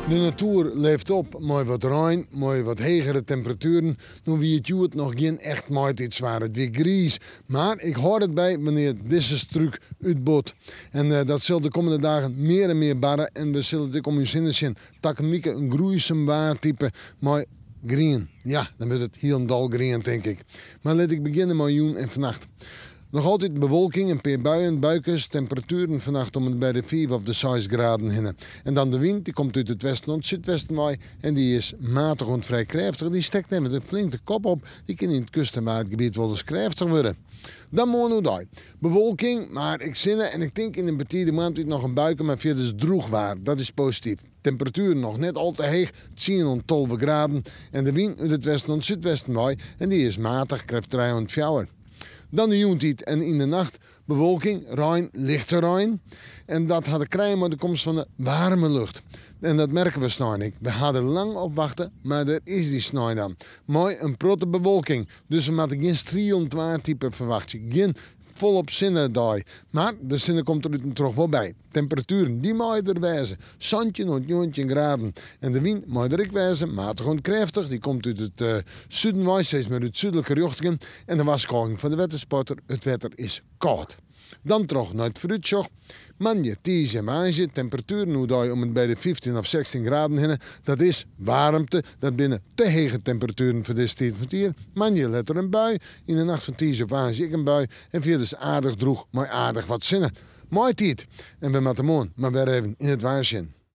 De natoer leeft op mei wat rein, mei wat hegere temperatueren. No wie it hjoed noch gjin echt maitiidswaar, it wie griis. Mar ik hâld it by wannear't dizze strúk útbot. En dat sil de kommende dagen mear en mear barre en we sille it ek om ús hinne sjen. Takom wike in groeisum waartype mei grien. Ja, dan wurdt it hielendal grien tink ik. Mar lit ik begjinne mei jûn en fannacht. Noch altyd bewolking, in pear buien, buikes, temperatueren fannacht om en by de fiif of de seis graden hinne. En dan de wyn, dy komt út it westen oant súdwesten wei en dy is matich oant frij krêftich. Dy stekt even flink de kop op, dy kin yn it kust en waadgebiet wolris krêftich wurde. Dan moarn oerdei. Bewolking, mar ek sinne en ik tink yn de betide moarntiid noch in buike, mar fierders drûch waar. Dat is posityf. Temperatueren noch net al te heech, tsien oant 12 graden. En de wyn út it westen oant súdwesten wei en dy is matich, krêft trije oant fjouwer. Dan de jûntiid en yn de nacht bewolking, rein, lichte rein. En dat hat te krijen mei de komst fan de waarme lucht. En dat merke we snein ek. We ha der lang op wachte, mar der is dy snein dan. Mei in protte bewolking. Dus we moatte gjin strielend waartype ferwachtsje. Gjin folop sinnedei. Mar de sinne komt der út en troch wol by. Temperatueren, dy meie der wêze. 17 oant 19 graden. En de wyn mei der ek wêze, matich oant krêftich. Dy komt út it suden wei, steeds mear út súdlike rjochtingen. En de warskôging fan de wettersporter, it wetter is kâld. Dan troch nei it foarútsjoch. Moandei, tiisdei en woansdei, temperatueren oerdei om en by de 15 of 16 graden hinne. Dat is waarmte, dat binne te hege temperatueren foar dizze tiid fan it jier. Moandei letter in bui, yn de nacht fan tiisdei op woansdei ek in bui en fierders aardich drûch mei aardich wat sinne. Maitiid! En we moatte moarn mar wer even yn it waar sjen.